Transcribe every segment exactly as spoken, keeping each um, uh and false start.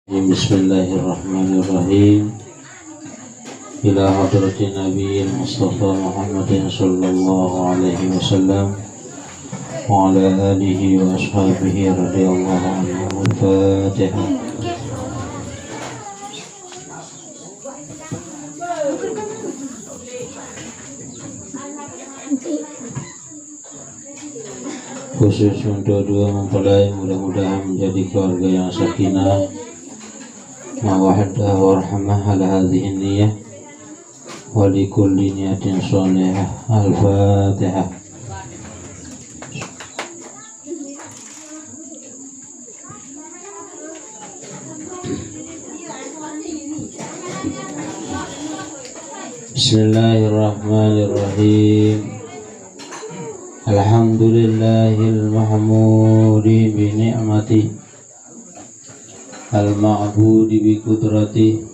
Bismillahirrahmanirrahim. Ila hadratin Nabi Mustafa Muhammadin sallallahu alaihi wasallam wa ala alihi wa ashabihi radhiyallahu anhum. Al-Fatihah. Khusus untuk dua mempelai, mudah-mudahan menjadi keluarga yang sakinah, mawaddah, warahmah ala hadhihi niyah, wa likulli niyatin shalihah. Al-Fatihah. Bismillahirrahmanirrahim. Alhamdulillahil mahmudi bi ni'mati, al-ma'budi bi qudrati,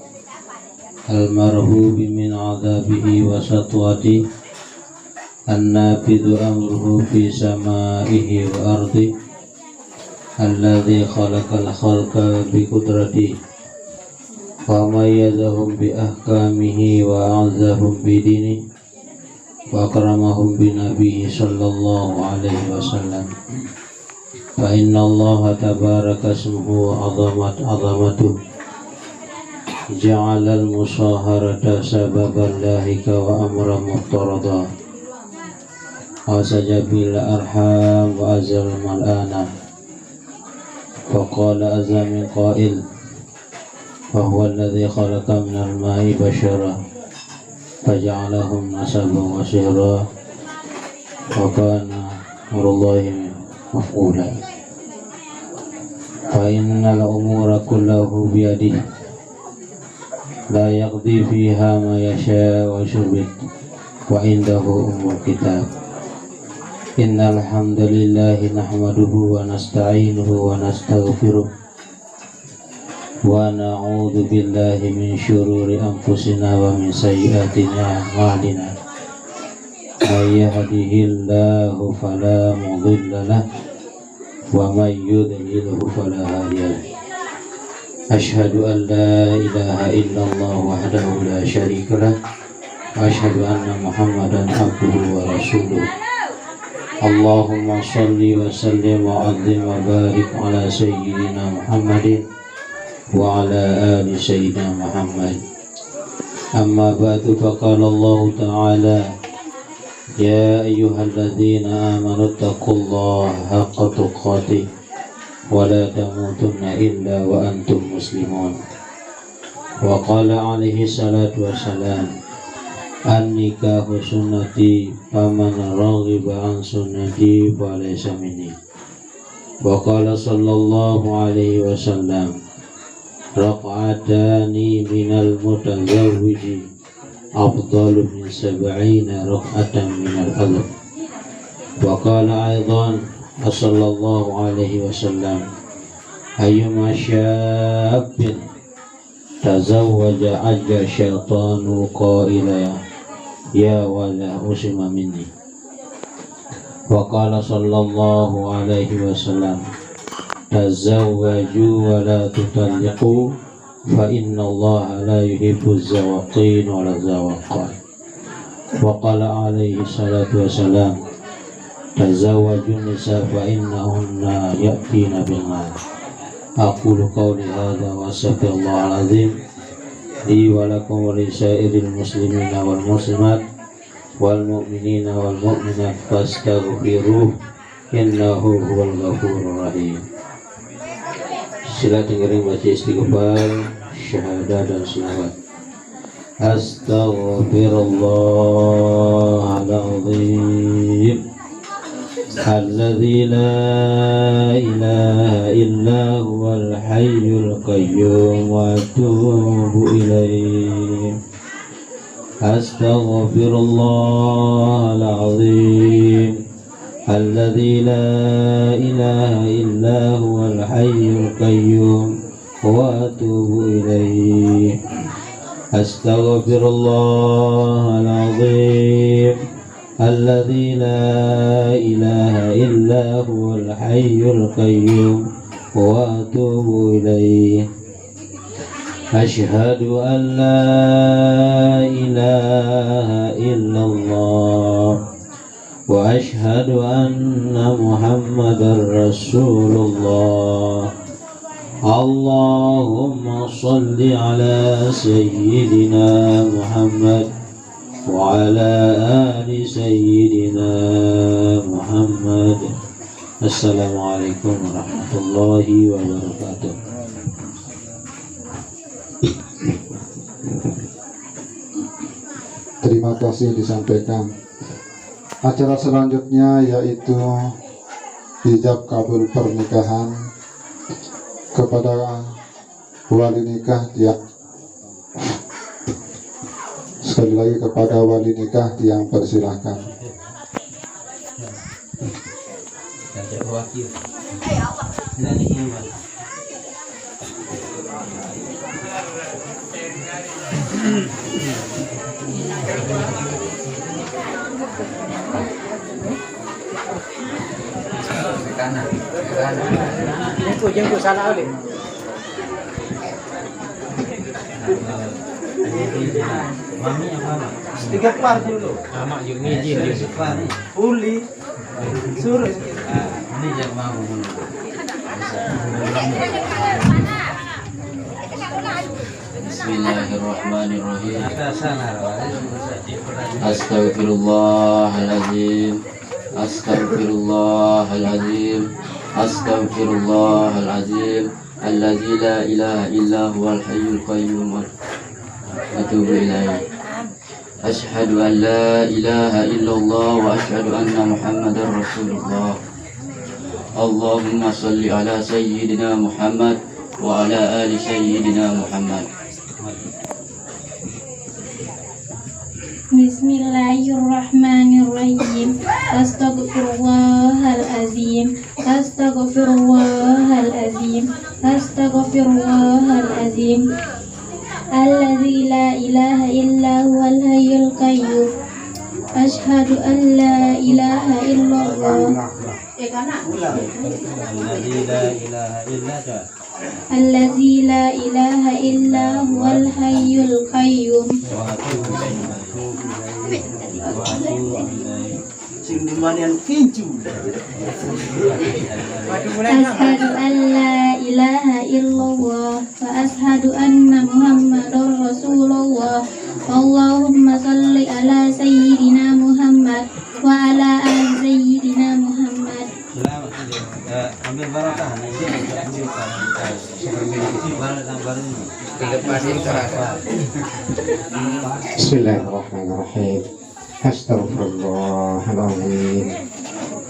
al-marhubi min adabihi wa satwati, an-nafidu amruhu fi samaihi wa ardi, alladhi khalaqal khalqa bi qudrati, wa mayyazahum bi ahkamihi, wa a'azzahum bi dini, wa akramahum bi nabihi sallallahu alaihi wasallam. Fa inna Allah tabaraka ismuhu wa azamat azamatuh, ja'alal musaharata sababan lahika wa amra muftarada, wa sajabil arham wa azal mal'ana. Fa qala azza min qail, fa huwa alladhi khalaqa minal ma'i bashara, fa ja'alahum nasaban wa sihra, wa kana amrullahi maf'ula. Fa innal umura kullahu biyadihi, la yaqdi fiha ma yasha wa yusbit, wa indahu ummul kitab. Innal hamdalillahi nahmaduhu wa nasta'inuhu wa nastaghfiruh, wa na'udzu billahi min syururi anfusina wa min sayyiati a'malina. May yahdihillahu fala mudilla lah, wa may yudlilhu fala hadiya lah. Asyhadu an la ilaha illallah wahdahu la syarika lah, wa asyhadu anna Muhammadan abduhu wa rasuluh. Allahumma shalli wa sallim wa azim wa barik ala sayyidina Muhammadin wa ala ali sayyidina Muhammad. Amma ba'du, fa qala Allahu ta'ala, ya ayyuhalladzina amanu taqullaha haqqa tuqatih, wa la tamutunna illa wa antum muslimun. Wa qala alaihi salatu wassalam, an-nikahu sunnati, faman raghiba an sunnati falaysa minni. Wa qala sallallahu alaihi wasallam, rak'atani minal mutazawwiji afdalu min sab'ina rak'atan minal adab. Wa qala aidan sallallahu alaihi wasallam, ayyuma syabbin tazawwaja ajja syaitanu qaila, ya wala usima minni. Wa qala sallallahu alaihi wasallam, tazawwaju wa la tutalliqu, fa innallaha la yuhibbu zawaqin wa la zawaqat. Wa qala alaihi salatu wassalam, tazawwajun nisa fa innahunna ya'tina bil mal. Aqulu qawli hadza wa astaghfirullahal azim li wa lakum wa li sairil muslimina wal muslimat wal mu'minina wal mu'minat fastaghfiruh, innahu huwal ghafurur rahim. Sila dengerin baca istighfar, syahadah dan selawat. Astaghfirullahaladzim. Alladzi la ilaha illa huwal hayyul qayyum wa atubu ilaih. Astaghfirullahaladzim. Alladzi la ilaha illa huwal hayyul qayyum wa atubu ilaih. Astaghfirullahaladzim. Alladzi la ilaha illa huwal hayyul qayyum wa atubu ilaih. أشهد أن لا إله إلا الله، وأشهد أن محمدا رسول الله. اللهم صل على سيدنا محمد وعلى آل سيدنا محمد. السلام عليكم ورحمة الله وبركاته. Terima kasih disampaikan. Acara selanjutnya yaitu ijab kabul pernikahan kepada wali nikah, ya. Sekali lagi, kepada wali nikah yang persilahkan. Jengku, jengku, salah oleh. Mami apa, Mak? Tiga par dulu. Amak yuk ngijin, yuk. Uli. Suruh. Ah, ini yang mau dulu. Bismillahirrahmanirrahim. Astaghfirullahaladzim. Astaghfirullahaladzim. Astaghfirullahaladzim. Allazi la ilaha illa huwal hayyul qayyum. Wa atubu ilaih. أشهد أن لا إله إلا الله وأشهد أن محمدا رسول الله. اللهم صل على سيدنا محمد وعلى آل سيدنا محمد. بسم الله الرحمن الرحيم. أستغفر الله العظيم. أستغفر الله العظيم. أستغفر الله العظيم. الذي لا إله إلا هو الحي القيوم. أشهد أن لا إله إلا الله. الذي لا إله إلا، الذي لا إله إلا هو الحي القيوم. وأتوب إليه. وأتوب إليه. Sing dimanian kincu. أشهد أن لا إله إلا الله وأشهد أن محمدا رسول الله. اللهم صل على سيدنا محمد وعلى آل سيدنا محمد. Selamat. Eh, ambil barokah. Nanti ambil barokah. Baru, baru ini. Tiga pas itu. بسم الله الرحمن الرحيم. أستغفر الله العظيم.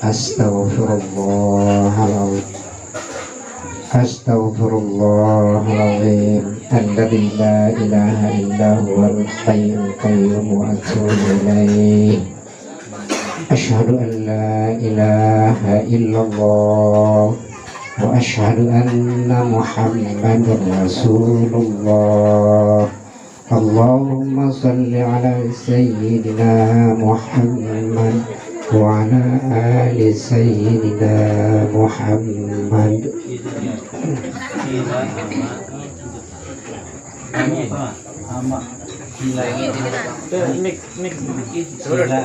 أستغفر الله العظيم. أستغفر الله العظيم الذي لا إله إلا هو الحي القيوم وأتوب إليه. أشهد أن لا إله إلا الله وأشهد أن محمدا رسول الله. اللهم صل على سيدنا محمد وعلى آل سيدنا محمد. Mik, mik. Sila,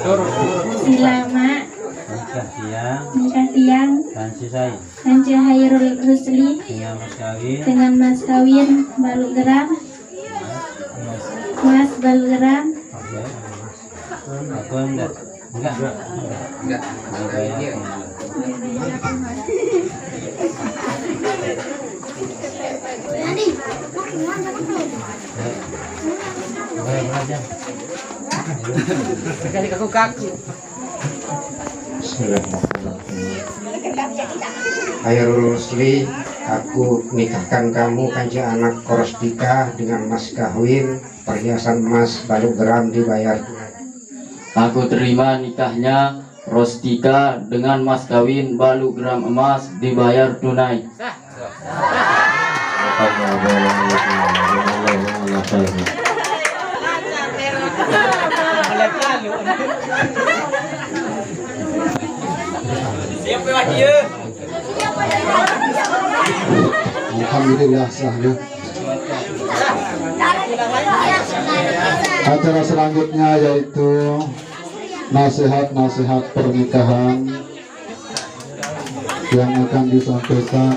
Mak. Nikah tiang. Nikah tiang. Kanci Sai. Kanci Hairul Rusli. Dengan mas kawin. Dengan mas kawin Baluk Geram. Mas. Mas Baluk Geram. Oke. Aku enggak. Enggak. Enggak. Enggak. Kasih kaku-kaku. Bismillahirrahmanirrahim. Hairul Rusli, aku nikahkan kamu kanci anak Rostika dengan mas kawin perhiasan emas Baluk Geram dibayar tunai. Aku terima nikahnya Rostika dengan mas kawin Baluk Geram emas dibayar tunai. Siapa lagi ya? Alhamdulillah, sah ya. Acara selanjutnya yaitu nasihat-nasihat pernikahan yang akan disampaikan.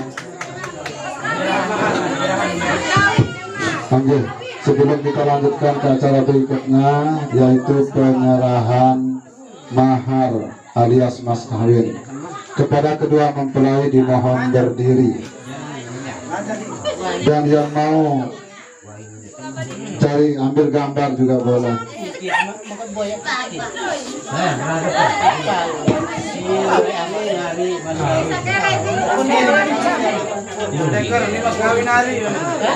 Oke, sebelum kita lanjutkan ke acara berikutnya, yaitu penyerahan mahar alias mas kawin. Kepada kedua mempelai dimohon berdiri. Dan yang mau cari ambil gambar juga boleh.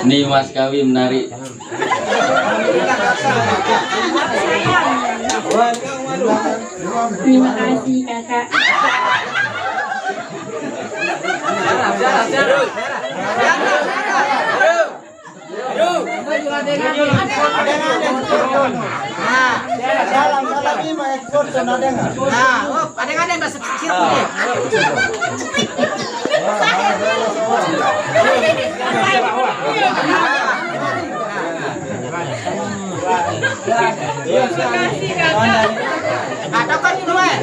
Ini mas kawin nari. Terima kasih, Kakak. Nah, salam, salam, ini mau ekspor, saudara dengar. Nah, oh, ada yang ada yang bahasa kecil, ya? Ada kan dulu, eh?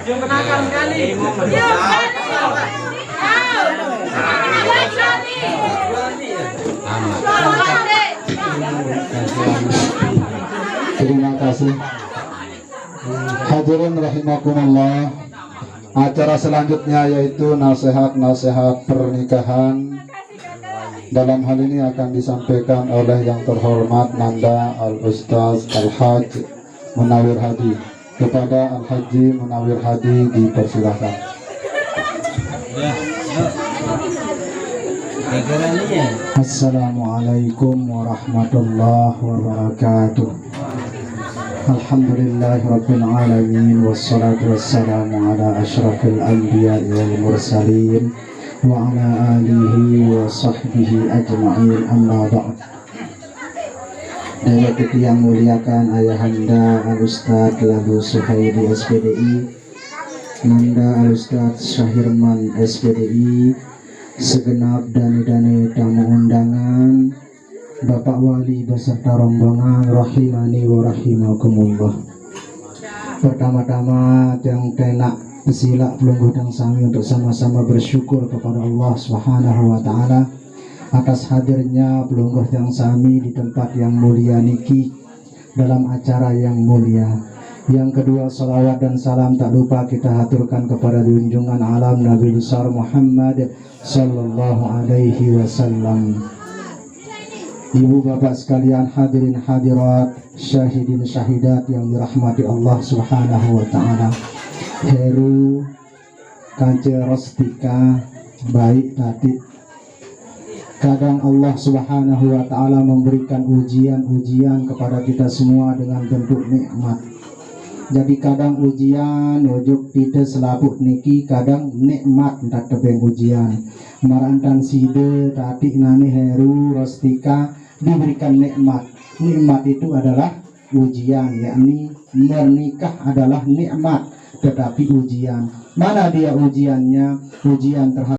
Yang kenalkan sekali. Terima kasih. Hadirin rahimakumullah, acara selanjutnya yaitu nasihat-nasihat pernikahan. Dalam hal ini akan disampaikan oleh yang terhormat Nanda Al Ustaz Al Haj Munawir Hadi. Kepada Al Haji Munawir Hadi dipersilakan. Assalamualaikum warahmatullahi wabarakatuh. Alhamdulillahirabbil alamin, wassalatu wassalamu ala asyrafil anbiya'i wal mursalin wa ala alihi wa sahbihi ajma'in, amma ba'd. Dewek titiang muliakan Ayahanda Al Ustadz Lalu Suhaili S P D I, Nanda Al Ustadz Syahirman S P D I, segenap dane-dane tamu undangan, Bapak Wali beserta rombongan, rahimani wa rahimakumullah. Pertama-tama, tiang tenak pesila pelungguh tiang sami untuk sama-sama bersyukur kepada Allah Subhanahu wa Ta'ala atas hadirnya pelungguh tiang sami di tempat yang mulia niki, dalam acara yang mulia. Yang kedua, salawat dan salam tak lupa kita haturkan kepada junjungan alam Nabi besar Muhammad sallallahu alaihi wasallam. Ibu bapak sekalian, hadirin hadirat, syahidin syahidat yang dirahmati Allah Subhanahu wa Ta'ala. Heru kance Rostika baik tadi. Kadang Allah Subhanahu wa Ta'ala memberikan ujian-ujian kepada kita semua dengan bentuk nikmat. Jadi, kadang ujian ujuk kita selaput niki, kadang nikmat ndak tebeng ujian. Marantan side tadi nane Heru Rostika diberikan nikmat. Nikmat itu adalah ujian, yakni menikah adalah nikmat, tetapi ujian. Mana dia ujiannya? Ujian terhadap